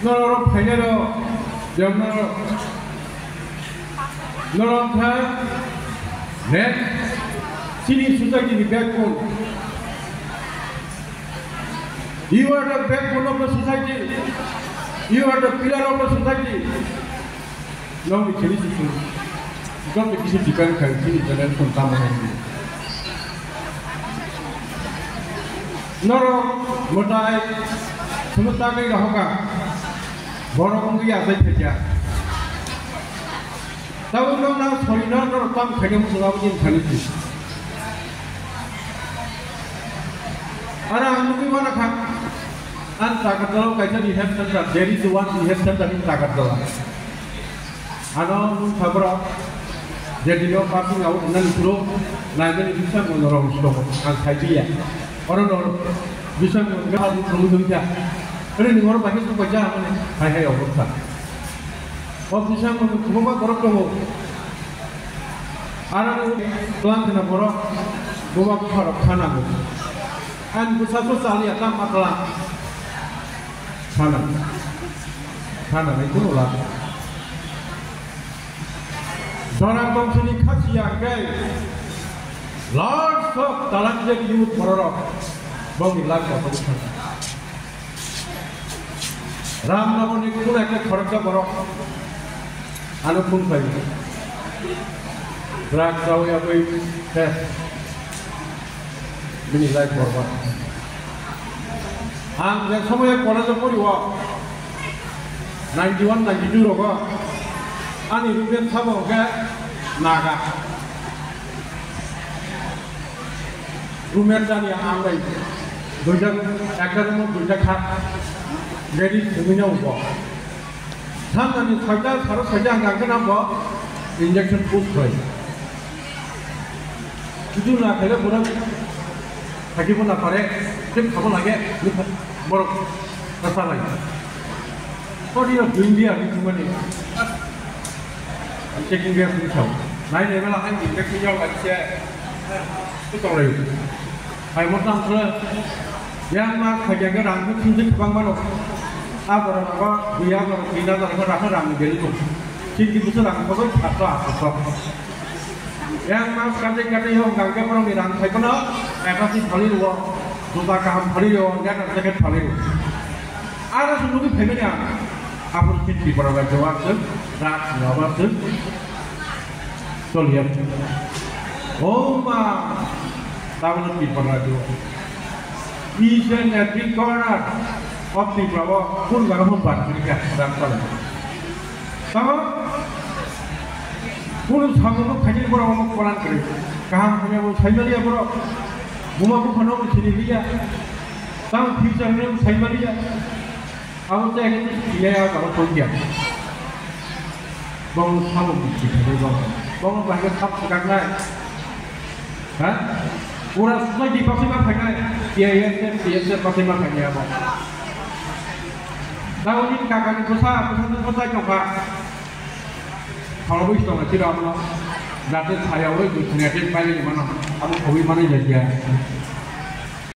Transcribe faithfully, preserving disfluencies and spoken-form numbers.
Norok phainai rok, jemon norok kha nek chini society ni backbone. You are the backbone of the society. You are the pillar of the society. Nokni chini sisung. Joto kisi depend khai chini generation tamo hai. Norok mwtai sumut tagwi rohoka. Borok wngwi achai phaikha. Tabuk no na sori no norok tam khaikhe muchung abo din thani di. Aro ang nugwi mano kha, ang Takarjala kaisa rehab center, there is one rehab center in Takarjala. Ano nwng sabrok, je dino passing out nani phuru, naimani bisang mono rong stongo, ang sai biya. Oro no bisang mono kha bu thangwi thangkha. Ore ni oro bahai thangbai ja mani, hai hai obostha. O bisang mono kubuma borok tongo. Aro nwng tlang khna borok, buma bupharok kha nango. Ang bwsa so chaliya tam matla. Kha nang, kha nangnai kuno la. Dora tongthani khasiya hwnkhe lots of talented youth bororok bongni life o tongwi thangkha. Ramnagarni kuno ekta khoroksa borok ano phone khlai. Drugs chawi abwi khe bini life borbad. Ang je somoyo college o pori o, ninety one, ninety two rogo ani roommate sabo hwnkhe Naga. Roommate jani ang bai duita, ekta room o duita kha, ready sumui no bo. Thangnani soita, saro soita ang khe nabo injection push khai. Kichu na khaile borok thaki bo na pare, tei khabo lage, borok kasa lai. Kodi yo dui dia ni thumani. Checking dia sini chau. Nai ne bela ang injection yau lai se. Tu tong lai. Hai mo tang khle. Yang ma khaja ke rang bu thum thik bang mano. A boro ma ba, buya boro, bina boro, rakha rang beli tu. Sini bisa rang ko khat to apa to. Yang mas kate kate yo gangke borok ni rang khai kono, ekasi thali ro, juta kaham thali ro, jacket jacket thali ro. Aro sunu ki phaimani ang, apor ki Tripura rajyo aswk, rak sini abo aswk. Choliya. Oh ma, tabuk Tripura rajyo. Each and every corner of Tripura o kun jaga hum bar kiri kha, rak sala. Tamo? Kunu samung no khaini borok omo koran kwrwi. Kaham hamya bo saimaliya borok. Buma bupha no bo sini liya. Tamo future no bo saimaliya. Abo te ekhe tiyaya abo tongya. Bong samung ni sini bo. Bong bahai sab swkaknai. Ha? Pura society pathai ma phainai, T I S F, T S F pathai ma phainai abo. Tabuk nini kakani bwsa, bwsa ni bwsai tongkha. Kholobwi tongkha, chiro abono jate sayawi, bwswngya khe pailai mano, abo khobwi manwi laikya.